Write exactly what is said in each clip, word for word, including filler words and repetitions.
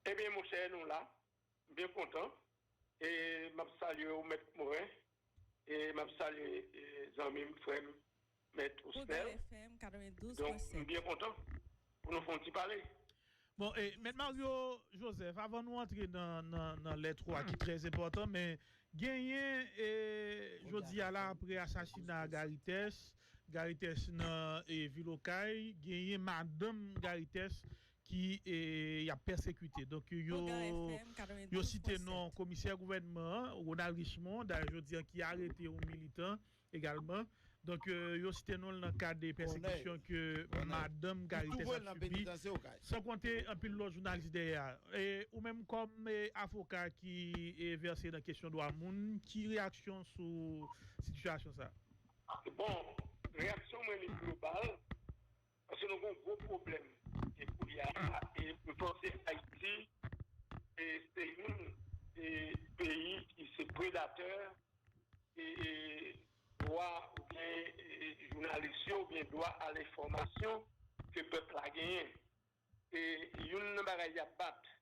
Ebyen, monchè, nou la. M byen kontan. E m ap salye w, Mèt Moren. E m ap salye e, zanmi m, frè m, Mèt Osnèl. Donk, m byen kontan pou nou fè yon ti pale. Bon, e, Mèt Mario Joseph, avan nou antre nan, nan, nan lèt ou a ki trè enpòtan, men genyen, e, jodi a la, apre asasina Gary Tès, Gary Tès nan e, vil Okay, genyen madanm Gary Tès ki e, y ap pèsekite. Donk, yo, yo site non komisè gouvènman an, Ronald Richemond, dayè jodi a ki arete yon militan egalman. Donk, e, yo site non l nan kad de pèsekisyon ke madanm Gary Tès ap sibi. San konte anpil lòt jounalis dèyè a. E, ou menm kòm e, avoka ki e, vèse nan kesyon dwa moun, ki reyaksyon sou sitiyasyon sa a? Bon, reyaksyon mwen li global, paske nou gen yon gwo pwoblèm. E kounye a, e m panse Ayiti e se youn e peyi ki se predatè e, e dwa oubyen e, jounalis yo oubyen dwa a lenfòmasyon ke pèp la genyen. E youn nan bagay y ap bat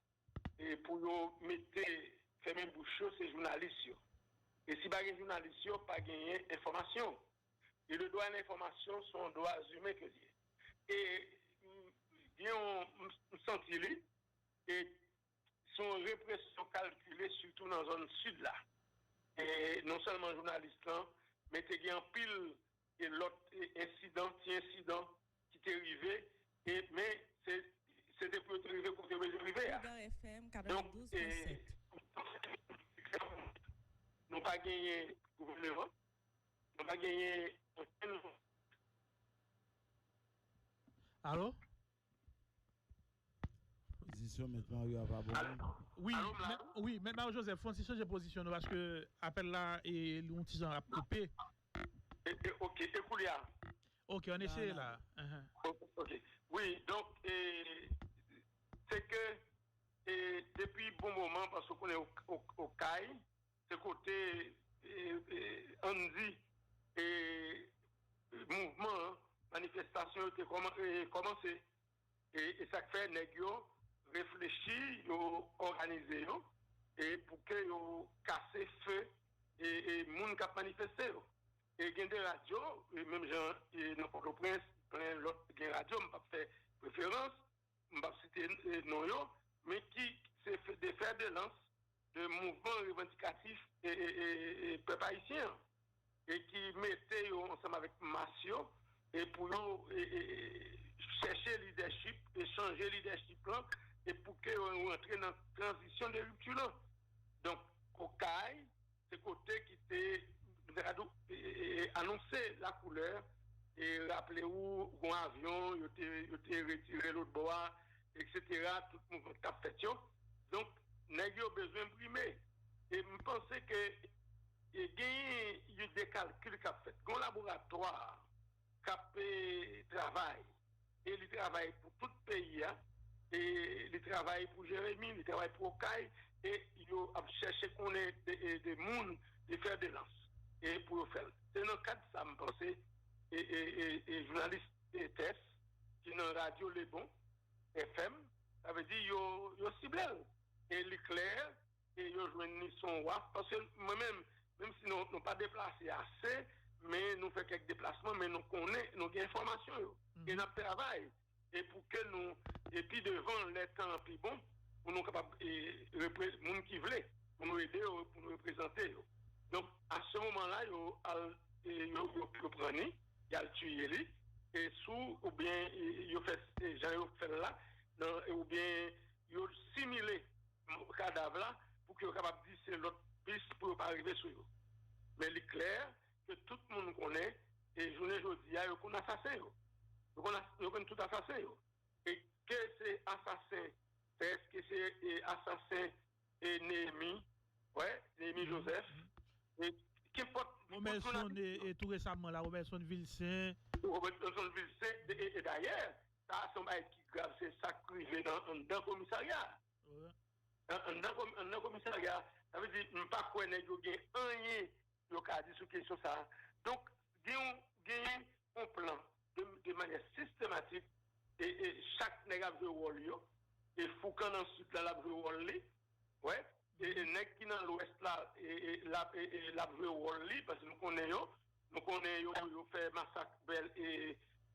e pou yo mete fèmen bouch yo se jounalis yo. E si pa gen jounalis yo, pa genyen enfòmasyon. E le dwa a lenfòmasyon se yon dwa imen ke l ye. E m, gen yon, m, m santi li, e se yon represyon kalkile, sitou nan zòn sid la. E non sèlman jounalis lan, men te gen anpil e lòt e ensidan, ti ensidan ki te rive, e men se se te pou yo te rive kote yo bezwen rive a. Donk, e, nou pa genyen gouvèneman, nou pa genyen okenn. Alo? Pozisyon Mèt Mario a pa bon menm. Wi, Mèt Mario Joseph, fò n ti chanje pozisyon nou paske apèl la e li yon ti jan ap koupe. E, e, ok, e koulye a? Ok, ann eseye la. Ok, wi, donk, e, se ke e, depi bon moman, paske w konnen Okay se kote e, e, ann di e, mouvman an, manifestasyon yo te kòmanse. E, e sa k fè nèg yo reflechi, yo òganize yo e pou ke yo kase fe e, e moun k ap manifeste yo. E gen de radyo, e menm jan e nan Pòtoprens, plen lòt gen radyo, m p ap fè preferans, m p ap site e, non yo, men ki se de fè de lans de mouvman revandikatif e, e, e, e pèp ayisyen an, e ki mete yo ansanm avèk mas yo e pou yo e, e, e, chèche lidèchip e chanje lidèchip lan e pou ke yo rantre nan tranzisyon de ripti lan. Donk, Okay, se kote ki te, m ta ka di w, e, e, e, anonse lakoulè, e raple ou, gon avyon, yo te, yo te retire lòt bò a, etsetera, tout mouvman k t ap fèt yo. Donk, nèg yo bezwen enprime. E m panse ke e genyen yon de kalkil k ap fèt. Gon laboratwa k ap e, travay, e li travay pou tout peyi a, e li travay pou Jeremi, li travay pou Okay, e yo ap chèche konnen de, e, de moun, de fè de lans, e pou yo fè l. Se nan kad sa m panse e, e, e, e jounalis e tès ki nan radyo Lebon F M, sa vle di yo, yo sible l. E li klè, e yo jwenn li se yon waf, paske mwen menm, menm si nou, nou pa deplase ase, men nou fè kèk deplasman, men nou konnen, nou gen enfòmasyon yo. E n ap travay, e pou ke nou, e pi devan, lè tan an pi bon, pou nou kapab, e, repre, moun ki vle, pou nou ede yo, pou nou reprezante yo. Donk, a se moman la, yo al, e, yo, yo, yo pran li, y al tiye li, e sou, oubyen, e, yo fè, e, jan yo fè l la, nan, e, oubyen yo simile kadav la pou ke yo kapab di se lòt pis pou yo pa rive sou yo. Men li klè ke tout moun konnen, e jounen jodi a, yo konn asasen yo. Yo konn, yo konn tout asasen yo. E ke se asasen, se èske se e, asasen e Neyemi, wè, Neyemi Joseph, e kenpòt. Romelson, e, e tou resaman la, Romelson Vilsen. Romelson Vilsen, e, e dayè, sa a se yon bagay ki grav, se sa k rive nan anndan komisarya a. Anndan, anndan komisarya, sa vle di, m pa kwè nèg yo gen anyen yo ka di sou kesyon sa a. Donk, gen yon, genyen yon plan de, de manyè sistematik, e, e chak nèg ap jwe wòl yo, E Foukan nan sid la, l ap jwe wòl li. Wè. E, e nèg ki nan lwès la, e, e, l ap, e, e, l ap jwe wòl li, paske nou konnen yo. Nou konnen yo, yo fè masak Bèl, e,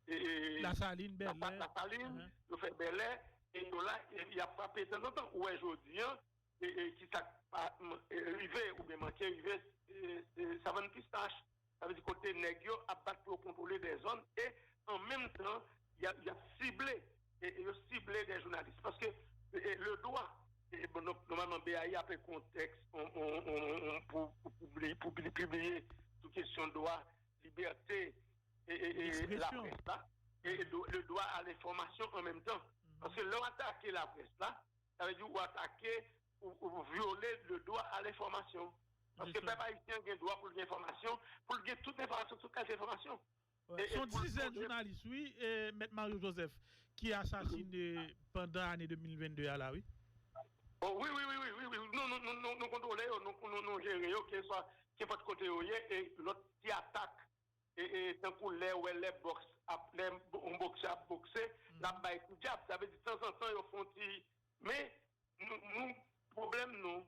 e, e, Lasalin, Bèlè. Lasalin, yo fè Bèlè, e yo la, e, y ap frape tanzantan. Ou wè jodi an, e, e, ki sa k pa, m, e, rive oubyen manke rive, e, e, Savann Pistach. Sa vle di kote nèg yo ap bat pou yo kontwole de zòn e an menm tan, y a, y ap sible, e, e yo sible de jounalis. Paske, e, e, le dwa, e, bon, nò-, nòmalman, B A I ap gen kontèks on, on, on, on, pou, pou, pou, pou pibliye sou kesyon dwa, libète, e, e, e, laprès la, e, e, le dwa a lenfòmasyon an menm tan. Paske lè w atake laprès la, sa vle di ou atake, ou, ou vyole le dwa a lenfòmasyon. Paske pèp ayisyen gen dwa pou l gen enfòmasyon, pou l gen tout enfòmasyon, tout kalite enfòmasyon. Wè. E, se yon dizèn jounalis, wi, e, Mèt Mario Joseph, ki asasine pandan ane de mil vennde a la, wi. Oh, wi, wi, wi, wi, wi, wi. Nou, nou, nou, nou, nou kontwole yo, nou, nou, nou jere yo, keswa, kenpòt kote yo ye, e lòt ti atak e, e, tankou lè ou wè lè bòks ap, lè yon boksè ap bokse, l ap bay kou dyab. Sa vle di, tanzantan, yo fè yon ti, men, nou, nou, pwoblèm nou,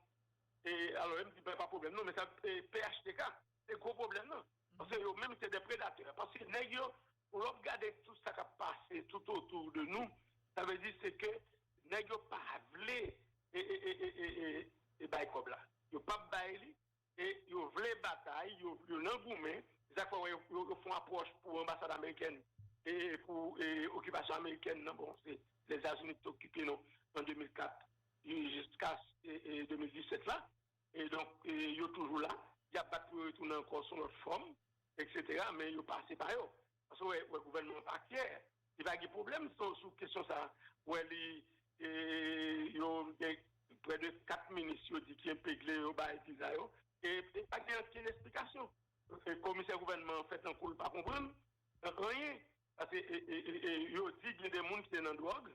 e, alò, m di, pa pwoblèm nou, men sa, e, P H T K, se gwo pwoblèm nan. Paske yo menm, se de predatè. Paske nèg yo, lè w ap gade tout sa k ap pase tout otou de nou, sa vle di, se ke nèg yo pa vle, e, e, e, e, e, e, e bay kòb la. Yo p ap bay li, e yo vle batay, yo, yo nan goumen. Se sa k fè w wè yo, yo, yo fè yon apwòch pou anbasad amerikèn e pou e, okipasyon amerikèn nan. Bon, se Lèzetazini ki te okipe nou an de mil kat e, jiska e, e, de mil disèt la. E donk, e, yo toujou la, y ap bat pou yo retounen ankò sou lòt fòm, etsetera, men yo pase pa yo. Paske w wè, wè gouvènman an pa kyè. Li pa gen pwoblèm sou, sou kesyon sa a. W wè li, e, yo gen prè de kat minis yo di ki enpegle yo bay viza yo. E, e pa gen okenn esplikasyon. E, komisè gouvènman an fè tankou l pa konprann anyen. Paske, e, e, e, e, yo di gen de moun ki te nan dwòg.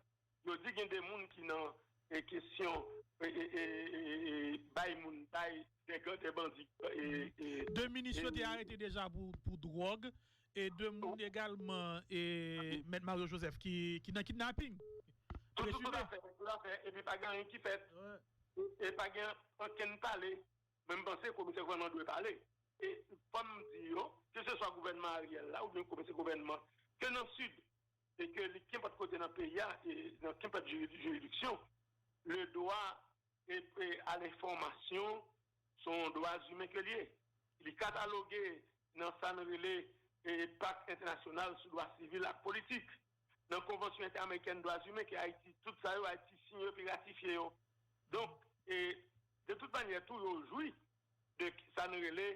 Yo di gen de moun ki nan, e, kesyon, e, e, e, e, e, bay moun, bay de gang, de bandi, e, e, De minis yo te e, arete deja pou, pou dwòg, e de moun egalman, e Mèt Mario Joseph ki, ki nan kidnaping. Tout, tout, tout prezime. Afè, tout afè, epi pa gen anyen ki fèt. Wè. E, e pa gen ankenn pale. Men m panse komisè gouvènman dwe pale. E fò m di yo, keseswa gouvènman Ariel la, oubyen komisè gouvènman, ke nan Sid, e ke li kenpòt kote nan peyi a, e nan kenpòt jiri-, jiridiksyon, le dwa e, e, a lenfòmasyon se yon dwa imen ke l ye. Li kataloge nan sa n rele, e, Pak Entènasyonal sou Dwa Sivil ak Politik, nan Konvansyon Entèamerikèn Dwa Imen ke Ayiti, tout sa yo, Ayiti siyen yo epi ratifye yo. Donk, e, de tout manyè, tou yo jwi de sa n rele,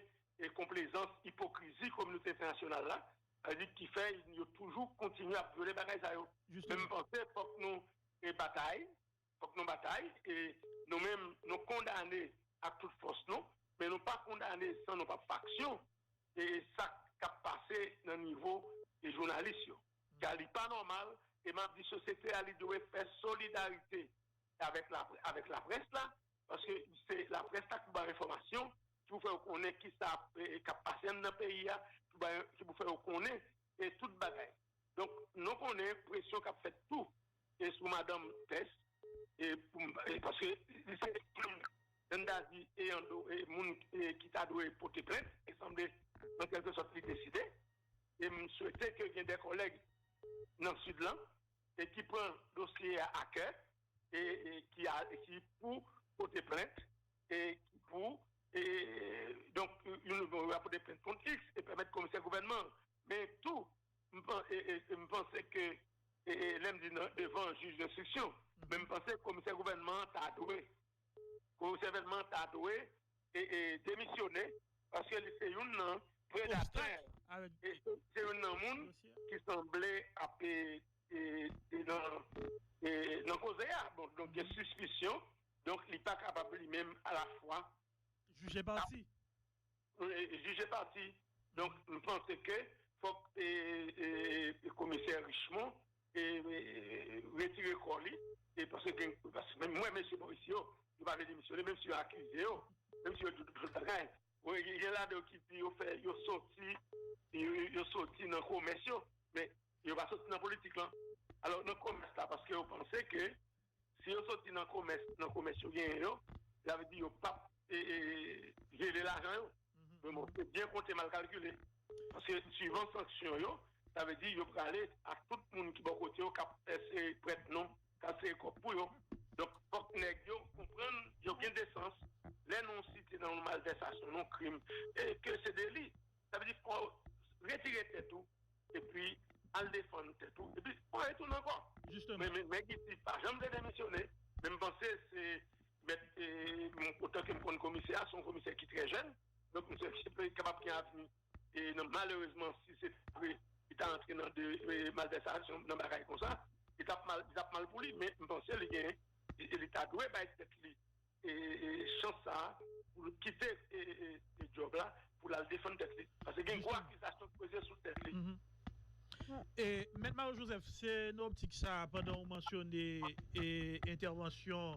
e, konplezans, ipokrizi kominote entènasyonal la, sa vle di ki fè yo toujou kontinye ap vyole bagay sa yo. Jisteman. Men m panse fòk nou, e, batay, fòk nou batay, e nou menm, nou kondane ak tout fòs nou, men nou pa kondane san nou pa faksyon, e sa k ap pase nan nivo, e jounalis yo. Jan li pa nòmal, e m ap di sosyete a, li dwe fè solidarite avèk la, avèk laprès la, paske se laprès la ki bay enfòmasyon, ki pou fè yo konnen kisa, e, k ap pase anndan peyi a, ki pou bay, ki pou fè yo konnen, e tout bagay. Donk, nou konnen presyon k ap fèt tou, e sou madanm Tès, e pou, e paske li se, jan n ta di, e an do, e moun, e ki ta dwe pote plent, e sanble, an kèlke sòt, li deside. E m swete ke gen de kòlèg nan Sid lan, e ki pran dosye a a kè, e, e ki a, e ki pou pote plent, e ki pou, e, donk, youn, bon, yo pote plent kont X, e pèmèt komisè gouvènman. Men tou, m pan-, e, e, e m panse ke, e, e, lè m di nan, devan jij denstriksyon, men m panse komisè gouvènman an ta dwe, komisè gouvènman an ta dwe, e, e, demisyone, paske li se youn nan predatè, e se, se youn nan moun ki sanble ap, e, e, e nan, e, nan koze a. Bon, donk, gen sispisyon, donk, li pa kapab li menm alafwa jije pati. E, e, jije pati. Donk, m panse ke fòk, e, e, e, komisè Richemond, e, e, retire kò li, e paske gen, paske menm mwen, mesye Moïse yo, yo pa vle demisyone, menm si yo akize yo, menm si yo di tout bagay. Wi, gen ladan yo ki di yo fè, yo soti, yo, yo soti nan komès yo, men yo pa soti nan politik lan. Alò, nan komès la, paske yo panse ke Si yo soti nan komès, nan komès yo genyen yo, sa vle di yo p ap e, e, jele lajan yo. Men bon, se byen konte, mal kalkile. Paske swivan sanksyon yo, sa vle di yo prale ak tout moun ki bò kote yo k ap fè se prèt non, k ap fè kòb pou yo. Donk, fòk nèg yo konprann, yo gen desans. Lè nou site nan yon malvèsasyon, nan yon krim, e ke se deli, sa vle di fò retire tèt ou, epi al defann tèt ou, epi fò retounen ankò. Men, men, men Guy Philippe pa janm vle demisyone, men m panse se mèt, e, m, otan ke m konn komisè a, se yon komisè ki trè jèn, donk misye kapab gen avni, e, nan, malerezman, si se vre, li ta antre nan de, e, malvèsasyon, nan bagay konsa, li t ap mal, li t ap mal pou li, men m panse li gen, e, li ta dwe bay tèt li e, e, chans sa a, pou l kite e, e, e, djòb la, pou l al defann tèt li. Paske gen gwo akizasyon k peze sou tèt li. E, Mèt Mario Joseph, se nan optik sa a, pandan w mansyone e, entèvansyon,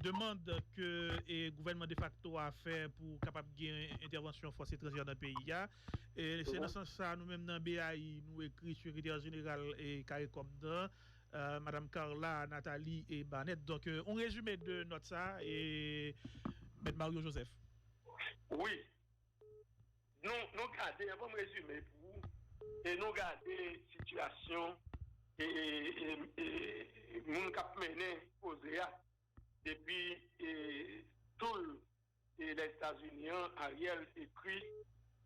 demann ke e, gouvènman defakto a fè pou kapab gen entèvansyon fòs etranjè nan peyi a, e, se nan sans sa a, nou menm nan B A I, nou ekri sekretè jeneral e CARICOM nan, euh, Madame Carla Nathalie et Barnett. Donk, euh, yon rezime de nòt sa a, e Mèt Mario Joseph. Wi. Nou, nou gade, anvan m rezime pou ou, e nou gade sitiyasyon e, e, e, e moun k ap mennen koze a depi e, tou l e Lèzetazini an, Ariel ekri,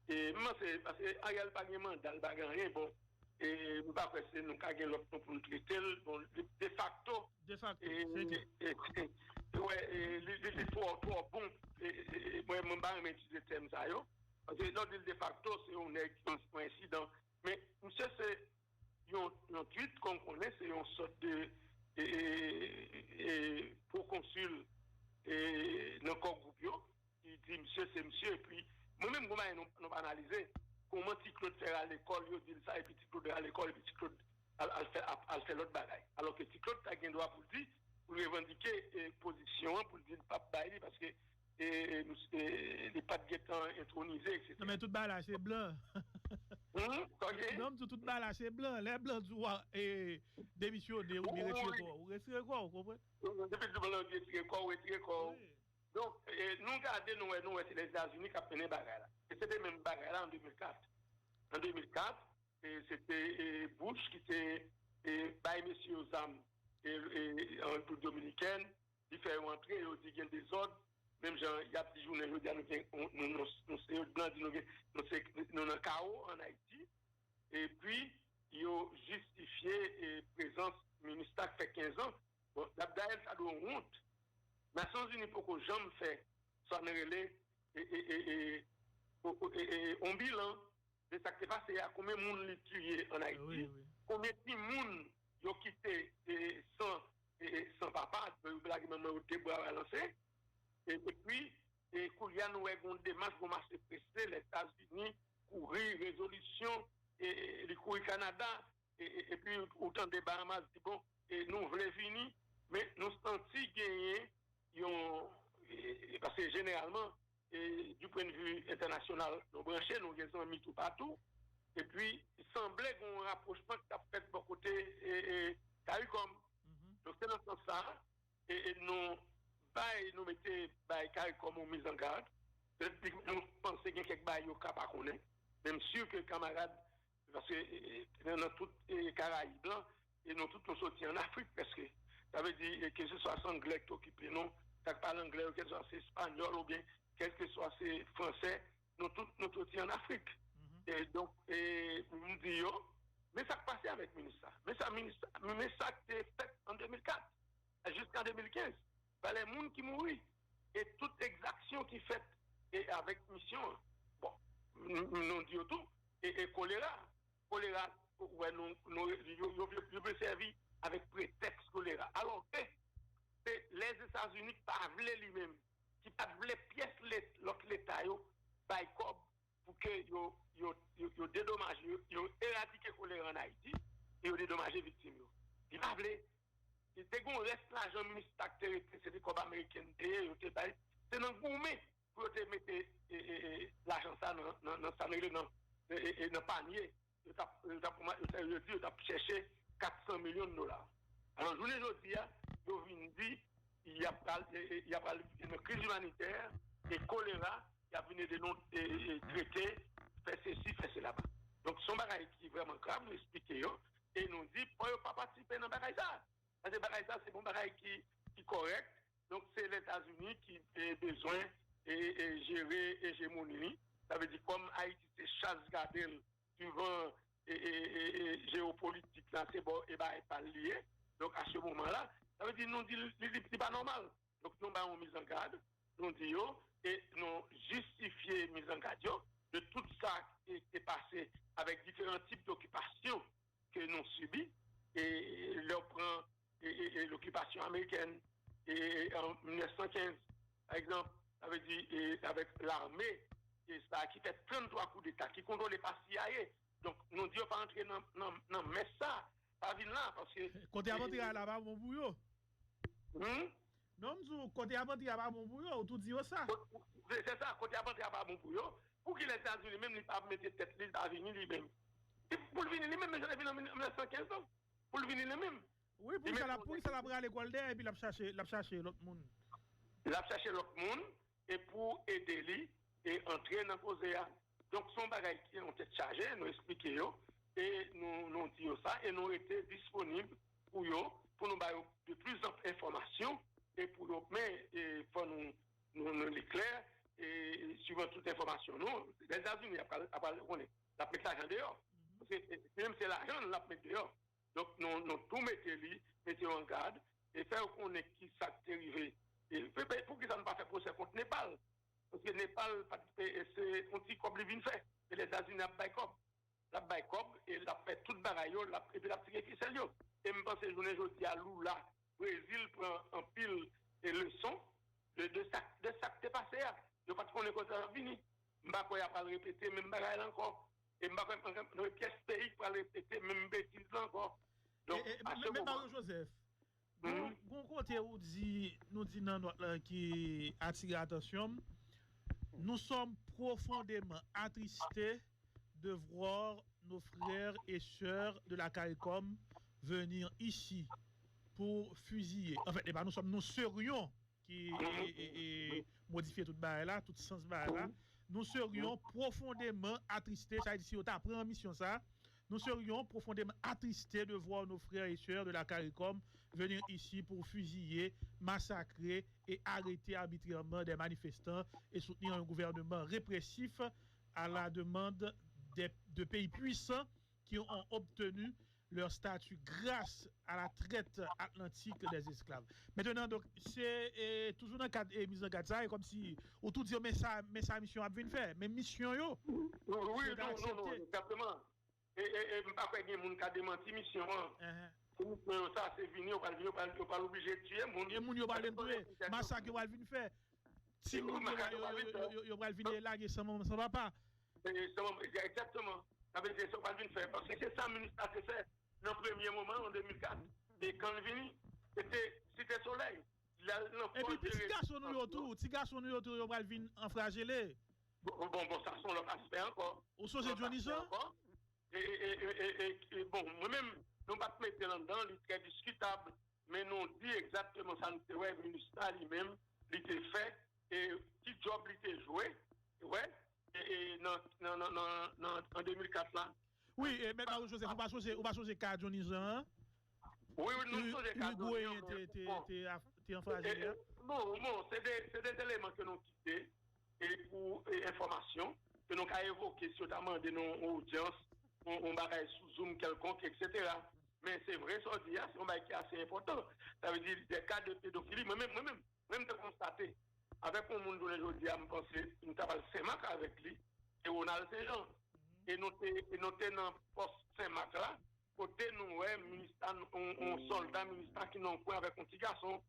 e m panse, paske Ariel pa gen manda, l pa gen anyen, bon, e m pa kwè se nou ka gen lòt non pou n trete l, bon, de, defakto, defakto, e, se te. E, e, e, wè, e, li, li, li twò, twò bon, e, e, mwen, mwen pa renmen itilize tèm sa yo, paske lè w di l defakto, se yon nèg ki yon, yon ensidan, men misye se yon, yon twit, kòm konnen, se yon sòt de e, e, e, pwokonsil e, nan kò gwoup yo, ki di misye se misye, epi mwen menm, gon bagay nou, nou pa analize, kòman Ti Claude fè rale kò l, yo di l sa, epi Ti Claude rale kò l, epi Ti Claude al, al, fè, al, al fè lòt bagay. Alòske Ti Claude ta gen dwa pou l di, pou l revandike e, pozisyon an, pou l di l p ap bay li, paske e, e, e, li pa t gentan entwonize, etsetera. Non, men tout bagay la, se blan. Hmm? Ok. Non, m di tout bagay la, se blan. Lè blan di w e, demisyone, ou byen retire kò w. Ou retire kò w, ou konprann? Depi l di blan di retire kò w, retire kò w. Donk, e, nou gade, nou wè, nou wè, se Lèzetazini k ap mennen bagay la. E se te menm bagay la an de mil kat. An de mil kat, e, se te e, Bush ki te e, bay mesye yo zam e, e, an Repiblik Dominikèn, li fè yo antre, yo di gen dezòd, menm jan y ap di jounen jodi a nou gen nou, nou, nou, nou se yo blan di nou gen nou se nou nan kawo ann Ayiti, epi yo jistifye e, prezans minista k fè kenz an. Bon, Labdayèl sa dwe wont. Nasyonzini poko janm fè sa n rele e, e, e, e, o- o- e, e, on bilan de sa k te pase a, konbyen moun li tiye ann Ayiti, konbyen timoun yo kite e, san, e, e, san papa, yo lage manman yo de bra balanse, e, epi e, koulye a nou wè gon demach, gon mache prese, Lèzetazini kouri rezolisyon, e, e, li kouri Kanada, e, e, epi ou tande Bahamas di bon, e, nou vle vini, men nou santi genyen yon, e, e, paske jeneralman, e, du point de vue entènasyonal, nou branche, nou gen zanmi toupatou, epi sanble gen yon rapwochman ki t ap fèt bò kote e, e, CARICOM. Donk se nan sans sa a, e, e, nou bay, nou mete bay CARICOM yon mizangad, petèt nou panse gen kèk bagay yo ka pa konnen, men m si ke kanmarad, paske e, e, nan, nan tout e, Karayib lan, e nou tout nou soti ann Afrik prèske. Sa vle di, e, ke se swa se anglè ki okipe nou, sa k pale anglè yo, kèlkeswa se espanyòl oubyen kèlkeswa se fransè, nou tout nou soti ann Afrik. E donk, e, m di yo, men sa k pase avèk minis sa. Men sa minis sa, men sa k te fèt an de mil kat, jiska de mil kenz. Valè moun ki mouri, e tout egzaksyon ki fèt e avèk misyon an. Bon, n- n- nou di yo tou, e, e kolera. Kolera, ou wè, nou, nou, yo, yo, yo, yo vle sèvi avèk pretèks kolera. Alòske se Lèzetazini ki pa vle li menm, ki pa t vle pyès let- lòt leta yo bay kòb pou ke yo, yo, yo, yo dedomaje, yo, yo eradike kolera ann Ayiti, e yo dedomaje viktim yo. Li pa vle. Li te gen yon rès lajan minis sa k te rete, se te kòb ameriken te ye, yo te bay. Se nan goumen pou yo te mete e, e, e, lajan sa nan, nan, nan sa n rele nan, e, e, e, nan panye. Yo t ap, yo t ap, yo t ap, yo di yo t ap chèche kat san milyon dola. Alò, jounen jodi a, yo vin di, y ap pral, e, e, y ap pral nan kriz imanitè e kolera, y ap vin ede nou e, e, trete, fè sesi, fè sela. Donk, se yon bagay ki vrèman grav, nou eksplike yo, e nou di, fò yo pa patisipe nan bagay sa. Paske bagay sa, se yon bagay ki, ki kòrèk. Donk, se Lèzetazini ki e, bezwen e, e, jere ejemoni li. Sa vle di, kòm Ayiti se chas gade l, suivan e, e, e, e, jewopolitik la, se bò e bagay pa l li ye. Donk, a se moman la, sa vle di nou di li, li, li pa nòmal. Donk, nou bay yon mizangad, nou di yo, e nou jistifye mizangad yo de tout sa ki te pase avèk diferan tip dokipasyon ke nou sibi, e lè w pran e, e, e lokipasyon amerikèn, e, e, an mil nèf san kenz, pa egzanp, sa vle di, e, avèk lame, e sa ki fè tranntwa koudeta, ki kontwole pa C I A. Donk, nou di yo pa antre nan, nan, nan mès sa, pa vin la, paske Kote y ap antre a la pa bon pou yo. Hmm? Non, m di w, kote y ap antre a pa bon pou yo, ou tou di yo sa. Se, se sa, kote y ap antre a pa bon pou yo. Poukilè Etazini menm li pa mete tèt li, li pa vini li menm? Pou l vini li menm, men jan l te vin an mil nèf san kenz lan. Pou l vini li menm. Wi, poukisa l ap, poukisa l ap rale kò l dèyè epi l ap chache, l ap chache lòt moun? L ap chache lòt moun e pou ede li e antre nan koze a. Donk, se yon bagay ki yon tèt chaje, nou eksplike yo e nou, nou di yo sa e nou rete disponib pou yo, pou nou ba yo de plus en plus enfòmasyon e pou yo, men e fò nou, nou, nou li klè e suivan tout enfòmasyon nou, Lèzetazini ap pral, ap pral konnen, l ap met lajan deyò. Paske e, menm se lajan l ap met deyò. Donk, nou, nou tou mete li, mete yo an gad, e fè yo konnen ki sa k te rive. E, pe, pe, poukisa nou pa fè pwosè kont Nepal? Paske Nepal pa t, e, e, se yon ti kòb li vin fè. E Lèzetazini ap bay kòb. L ap bay kòb, e l ap fè tout bagay yo, l ap, epi l ap tire fisèl yo. E m panse jounen jodi a, Lula, Brezil pran anpil e leson de, de sa, de sa k te pase a. Yo pa t konnen kote sa t ap vini. M pa kwè y ap al repete menm bagay la ankò. E m pa kwè, m pa kwè pyès peyi k pral repete menm betiz la ankò. Donk, e, e, a se moman. Mario Joseph, gon, gon kote ou di, nou di nan nòt la ki atire atansyon m, nous sommes profondément attristés de voir nos frères et sœurs de la CARICOM venir ici pour fusiller. En fait, e pa nous sommes, nous serions ki e, e, e, modifye tout bagay la, tout sans bagay la. Nous serions profondément attristés, sa vle di si yo ta pran misyon sa, nous serions profondément attristés de voir nos frères et sœurs de la CARICOM venir ici pour fusiller, massacrer et arrêter arbitrairement des manifestants et soutenir un gouvernement répressif à la demande des, de pays puissants qui ont obtenu leur statut grâce à la traite atlantique des esclaves. Maintenant, donk, se e, toujou nan kad e, mizangad sa, e kòmsi ou tou di yo, men sa, men sa misyon ap vin fè, men misyon yo, wi, wi, non, non, non, egzakteman. E, e, e m pa kwè gen moun ka demanti misyon an. Se misyon yo sa, se vini, yo pral vini, yo pral, yo pral oblije tiye moun. E moun yo pral vin touye, masak yo pral vin fè. Timoun yo, yo, yo, yo, yo pral vin lage san manman, san papa. E, san manman, egzakteman. Sa vle di, se sa yo pral vin fè. Paske se sa minis la te fè nan premye moman, an de mil kat. E kan l vini, se te Site Solèy. L al nan Epi, ti gason nou yo tou, ti gason nou yo tou, yo pral vin anfrajele. Bon, bon, bon, sa se yon lòt aspè ankò. Ou sonje Johnny Jean? E, e, e, e, e, e, bon, mwen menm, nou pa t mete l anndan, li trè diskitab, men nou di egzakteman sa nou te wè, minis la li menm, li te fè, e ki djòb li te jwe, wè, e, e, nan, nan, nan, nan, nan, an de mil kat la. Wi, e, Mèt Mario Joseph, ou pa sonje, ou pa sonje ka Johnny Jean an? Wi, wi, nou sonje ka Johnny Jean, te, te, te, te anfrajele a. Bon, bon, se de, se de eleman ke nou kite, e pou e, enfòmasyon, ke nou ka evoke si yo ta mande nou yon odyans, yon, yon bagay sou Zoom kèlkonk, etsetera. Men se vre sa w di a, se yon bagay ki ase enpòtan. Sa vle di, de ka de pedofili, mwen menm, mwen menm, mwen menm te konstate, avèk yon moun jounen jodi a, m panse m ta pral Senmak avèk li, se Ronald Saint Jean. E nou te, e nou te nan pòs Senmak la, kote nou wè minista, yon, yon sòlda minista ki nan yon kwen avèk yon ti gason.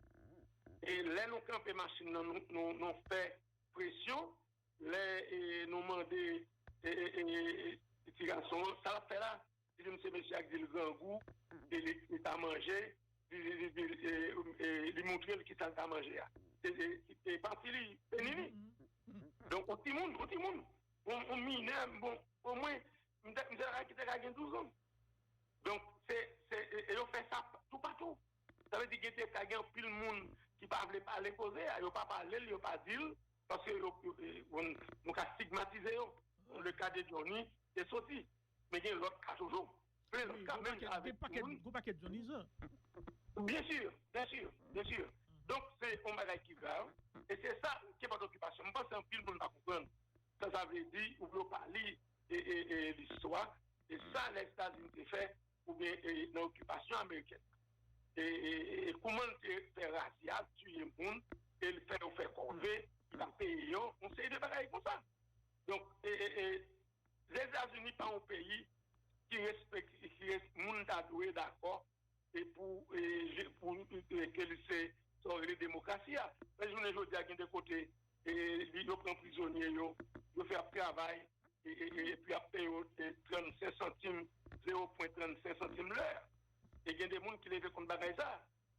E lè nou kanpe machin nan, nou, nou, nou fè presyon, lè e, nou mande e, e, e, e, ti gason an, sa l ap fè la? Li di m se mesye a k di l grangou, e li, li ta manje, li, li, li, li, e, e, li montre l kisa l ta manje a. E, e, e pati li, se Nini. Donk, yon timoun, yon timoun, yon, yon minè, bon, omwen, m te, m te ka, ki te ka gen douz an. Donk, se, se, e, e yo fè sa toupatou. Sa vle di, gen te ka gen anpil moun ki pa vle pale koze a, yo pa pale l, yo pa di l, paske yo, yo, yo, nou, nou ka stigmatize yo. Le ka de Johnny te soti, men gen lòt ka toujou. Men kanmenm gen pakèt, gen pakèt Johnny sa. Byen si, byen si, byen si. Donk se yon bagay ki grav, e se sa ki pa okipasyon. M panse anpil moun pa konprann sa sa vle di, ou yo pa li e, e, e listwa, e sa Lèzetazini te fè, oubyen e, nan okipasyon amerikèn. E, e, e kouman l te fè razya, tiye moun, e l fè yo fè kòve, l ap peye yo, yon seri de bagay konsa. Donk, e, e, e, Lèzetazini pa yon peyi ki respekte, ki res, moun ta dwe dakò e pou, e, je, pou, e, ke li se sa w rele demokrasi a. Men jounen jodi a, gen de kote, e, li, yo pran prizonye yo, yo fè ap travay, e, e, e, epi ap peye yo, e, trannsenk santim, zewo pwen trannsenk santim lè. E gen de moun ki leve kont bagay sa.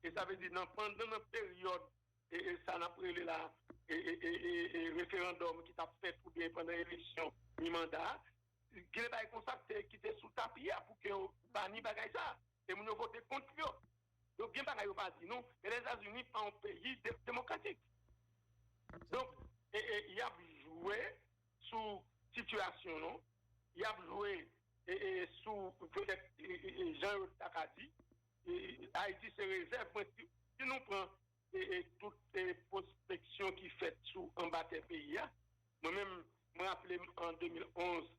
E sa vle di, nan, pandan nan peryòd, e, e, sa n ap rele la, e, e, e, e, e referandòm ki t ap fèt oubyen pandan eleksyon mi manda, gen de bagay konsa ki te, ki te sou tapi a pou ke yo bani bagay sa. E moun yo vote kont yo. Donk, gen bagay yo pa di nou, men Lèzetazini pa yon peyi de, demokratik. Donk, e, e, y ap jwe sou sitiyasyon nou, y ap jwe e, e, sou petèt e, e, e, jan yo ta ka di, e, Ayiti se rezèv. Mwen, si, si nou pran e, e, tout e, pwospeksyon ki fèt sou anba tè peyi a, mwen menm, mwen raple m an de mil onz,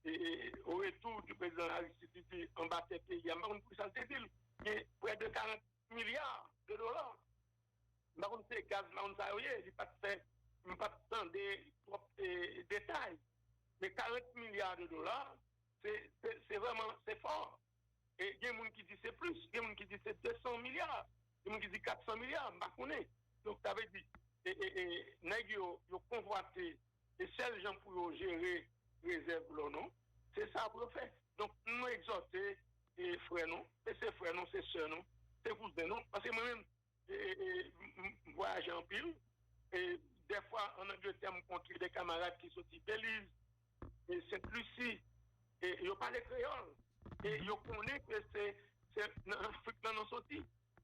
e, e, au retour du président Aristide, li di anba tè peyi a, m pa konn poukisa l te di l, gen près de quarante milliards de dollars. M pa konn se gaz, m pa konn sa yo ye, li pa t fè, m pa t tande twòp e, detay. Men quarante milliards de dollars, se, se, se vrèman, se fò. E gen moun ki di se plis, gen moun ki di se de san milya, gen moun ki di kat san milya, m pa konnen. Donk, sa vle di, e, e, e, nèg yo, yo konvwate, e sèl jan pou yo jere rezèv lò nou, se sa pou yo fè. Donk, nou egzòte, e frè nou, e se frè nou, se sè nou, se kouzen nou, paske mwen menm, e, e, e, m, m, m vwayaje anpil. E dèfwa, ann Angletè, m kontre de kamarad ki soti Beliz, e Sent Lisi. E yo pale kreyòl. E yo konnen ke se, se nan Afrik lan nou soti.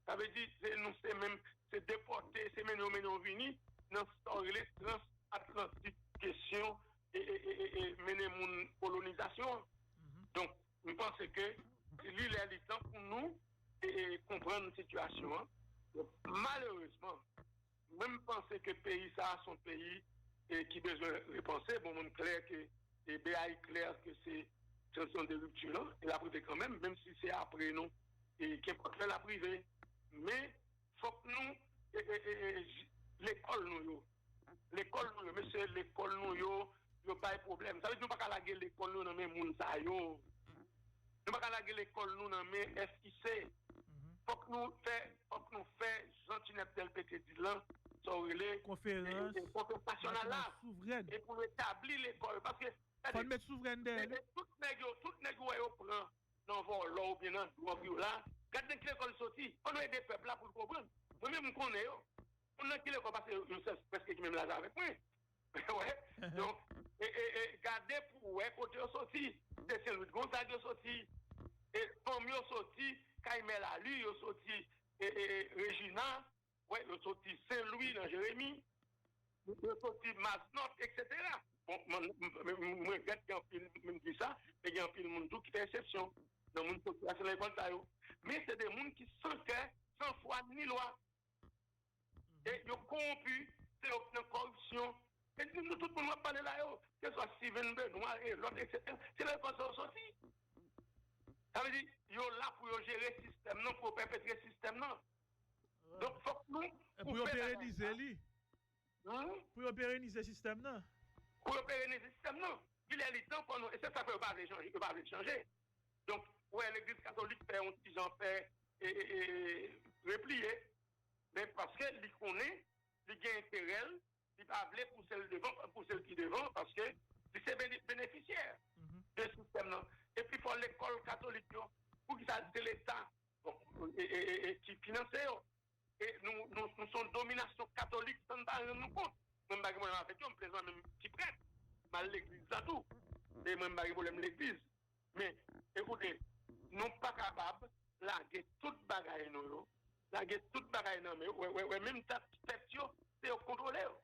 Sa vle di, se nou se menm, se depòte, se mennen yo, mennen yo vini nan sa w rele transatlantik kesyon e, e, e, e, e mennen moun kolonizasyon. Donk, m panse ke li lè li tan pou nou e, e, konprann sitiyasyon an. Donk, malerezman, mwen, m panse ke peyi sa a se yon peyi e, ki bezwen repanse. Bon, mwen, m klè ke e, B A I klè ke se tranzisyon de ripti lan, e l ap rive kanmenm, menm si se apre nou, e kenpòt lè l ap rive. Men, fòk nou, e, e, e, e, j- lekòl nou yo, lekòl nou yo, mesye, lekòl nou yo, yo bay pwoblèm. Sa vle di nou pa ka lage lekòl nou nan men moun sa yo. Nou pa ka lage lekòl nou nan men F I C. Fòk nou fè, fòk nou fè jan Tinèp Dèlpe te di l lan, sa w rele, e, e, konferans nasyonal la. E pou nou etabli lekòl. Paske, gade, fò n met souvrèn dèyè li. Tout nèg yo, tout nèg ou wè yo pran nan vòlò oubyen nan dwòg yo la, gad nan ki lekòl soti. Fò nou ede pèp la pou l konprann. Mwen menm, m konnen yo. Moun nan ki lekòl, paske yo, yo se- prèske ki menm laj avèk mwen. Wè. Donk, e, e, e, gade pou wè kote yo soti. Se Sen Lwi Gonzag yo soti. E fanm yo soti, kay Mè Lali yo soti, e, e, e, Rejina, wè, yo soti Sen Lwi nan Jeremi, yo soti Maznòt, etsetera. Bon, mwen, mwen, mwen, mwen regrèt gen anpil, mwen di sa, men gen anpil moun tou ki fè eksepsyon nan moun soti nan lekòl sa yo. Men se de moun ki san kè, san fwa ni lwa. E yo kowonpi, se yo k nan kòripsyon. E nou, nou tout moun w ap pale la yo, keswa Steven Benoît e lòt, etsetera, se nan lekòl sa yo soti. Sa vle di, yo la pou yo jere sistèm nan, pou yo pèpetre sistèm nan. Donk, fòk nou koupe bagay sa. Pou yo perenize li. Pou yo perenize sistèm nan. Pou yo perenize sistèm nan. Li lè li tan pou nou, e se sa k fè yo pa vle chanje, yo pa vle chanje. Donk, ou wè legliz katolik fè yon ti jan fè, e, e, e, repliye, men paske li konnen, li gen enterè l, li pa vle pouse l devan, pouse l pi devan, paske li se bene- benefisyè de sistèm nan. Epi fò lekòl katolik yo, poukisa se Leta, bon, e, e, e, e, ki finanse yo? E nou, nou, nou se yon dominasyon katolik san n pa rann nou kont. Mwen, m pa gen pwoblèm avèk yo, m plezan menm ti prèt. M al legliz la tou. E mwen, m pa gen pwoblèm legliz. Men, ekoute, nou pa kapab lage tout bagay nou yo lage tout bagay nan men yo, wè, wè, wè, menm dat fèt yo, se yo k kontwole yo.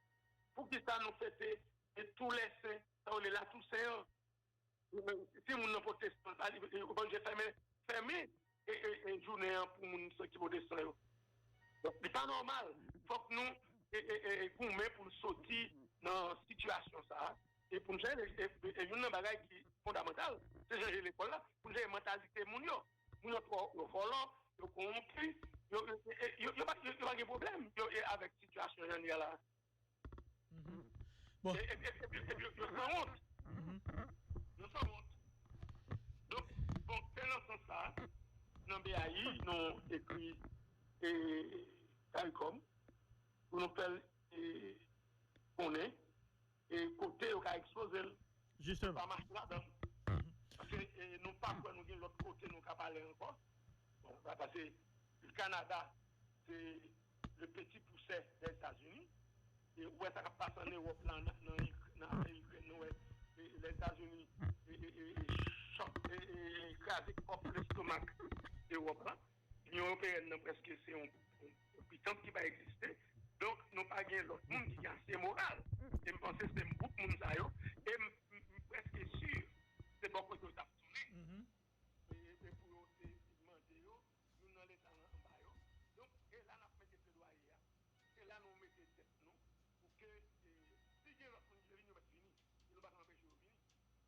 Poukisa nou fete e tou lè sen, sa yo rele la Tousen an? Timoun nan pwotestan, pa li, evanjil fèmen, fèmen e, e, e jounen an pou moun sa ki pwotestan yo. Donk, li pa nòmal. Fòk nou e, e, e, e goumen pou n soti nan sitiyasyon sa a. E pou n chanje, e, e, e youn nan bagay ki fondamantal, se chanje lekòl la, pou n chanje mantalite moun yo. Moun yo twò, yo vòlò, yo kowonpi, yo, yo, e, e, yo, yo pa, yo, yo pa gen pwoblèm yo, e, avèk sitiyasyon jan li ye la. Bon. E, e, e, e, e, yo, yo sanwont. Yo sanwont. Donk, bon, se nan sans sa, nan B A I, nou ekri e, CARICOM, pou nou fè l e, konnen e kote yo ka ekspoze l. Jisteman. Pa mache ladan l. Paske e, nou pa kwè nou gen lòt kote nou ka pale ankò. Bon, pa- paske Kanada, se le petit poucet des États-Unis. E ou wè sa k ap pase ann Ewòp la, nan, nan, nan Ikrèn, nou wè e, Lèzetazini e, e, e, e, chòk, e, e, e, kraze kòk lestomak Ewòp la. Linyon Ewopeyèn nan prèske se yon, yon, yon pitanp ki pa egziste. Donk, nou pa gen lòt moun ki gen ase moral. E m panse se gwoup moun sa yo. E m, m, m prèske si se bò kote yo t ap tounen. E, e pou yo te mande yo, youn nan leta anba yo. Donk, e la n ap mete pledwaye a. Se la nou mete tèt nou pou ke e, si gen lòt moun ki vle vini, yo mèt vini. E nou pa ka anpeche yo vini.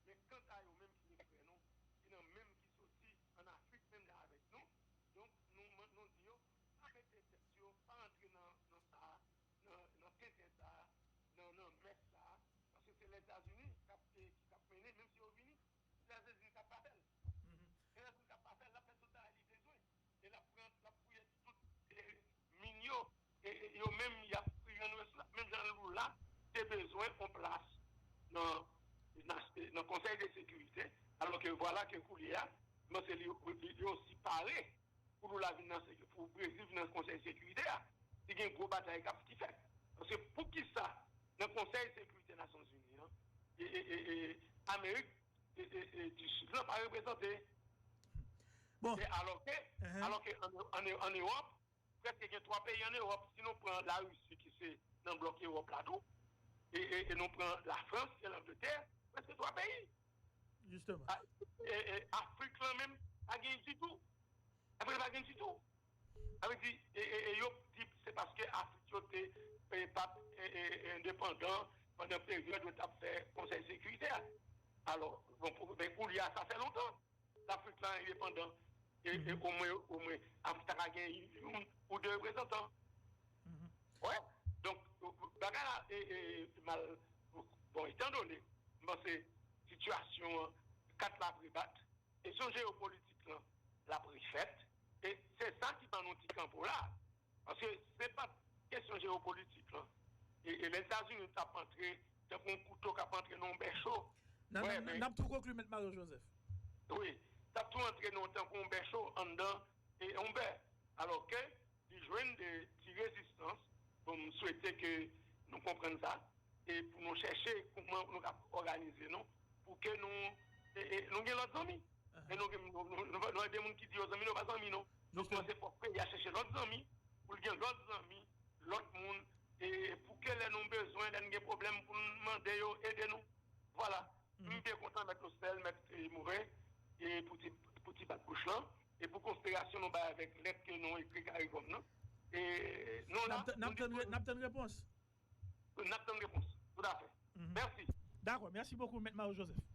Men kanta yo menm ki gen frè nou, ki nan menm ki soti ann Afrik menm jan avèk nou, donk nou, nou di yo, pa mete tèt yo, pa rantre nan, nan sa a, nan, nan tenten sa a, nan, nan mès sa a, paske se Lèzetazini k ap, e, ki k ap mennen, menm si yo vini, se Lèzetazini k ap pa fè l. Se Lèzetazini k ap pa fè l, l ap fè tout bagay li bezwen. E l ap pran, l ap fouye tout e, min yo. E, e yo menm, y ap rann resous la. Menm jan Lula te bezwen yon plas nan, nan, nan Konsèy de Sekirite, alò ke vwala ke koulye a, m panse li, li, li osi pare pou Lula vin nan, pou Brezil vin nan Konsèy Sekirite a. Li gen gwo batay k ap ki fèt. Paske poukisa nan Konsèy Sekirite Nasyonzini an, e, e, e, e, Amerik e, e, e, di Sid lan pa reprezante. Bon. E alò ke, alò ke an, an, an Ewòp, prèske gen twa peyi an Ewòp. Si nou pran Larisi ki se nan blòk Ewòp la tou, e, e, e nou pran Lafrans e Langletè, prèske twa peyi. Jisteman. A, e, e, Afrik lan menm, pa gen ditou. Afrik la pa gen ditou. Sa vle di, e, e, e yo di se paske Afrik yo te e, pa t e, e, e, endepandan pandan peryòd yo t ap fè Konsèy Sekirite a. Alò, bon, pou, men koulye a, sa fè lontan Lafrik la endepandan. E, e omwen, omwen, Afrik ta ka gen youn ou de reprezantan. Wè. Donk, bagay la e, e, mal. Bon, etandone, m panse sitiyasyon an, kat la prebat, kesyon jewopolitik lan, l ap refèt. E se sa ki ban nou ti kanpo la. Paske se pa t kesyon jewopolitik lan. E, e Lèzetazini t ap antre tankou yon kouto k ap antre nan yon bè cho. N ap, n ap, n ap tou konkli, Mèt Mario Joseph. Wi, t ap tou antre nan, tankou yon bè cho anndan e yon bè. Alò ke li jwenn de ti rezistans. Bon, m swete ke nou konprann sa e pou nou chèche kouman nou ka òganize nou pou ke nou, e, e, nou gen lòt zanmi. E nou, nou, nou, nou, nou, nou de moun ki di yo zanmi, nou pa zanmi, non. Donk, mwen se fòk peyi a chèche lòt zanmi, pou l gen lòt zanmi, lòt moun, e pou ke lè nou bezwen, lè n gen pwoblèm, pou n mande yo ede nou. Vwala. M byen kontan, Mèt Lousèl, Mèt e, Moren, e pou ti, pou ti bat bouch lan, e pou konsiderasyon nou bay avèk lèt ke nou ekri Karikòm nan. E nou la, n ap tann, n ap tann, n ap tann repons. N ap tann repons. Toutafè. Mèsi. Dakò, mèsi bokou, Mèt Mario Joseph.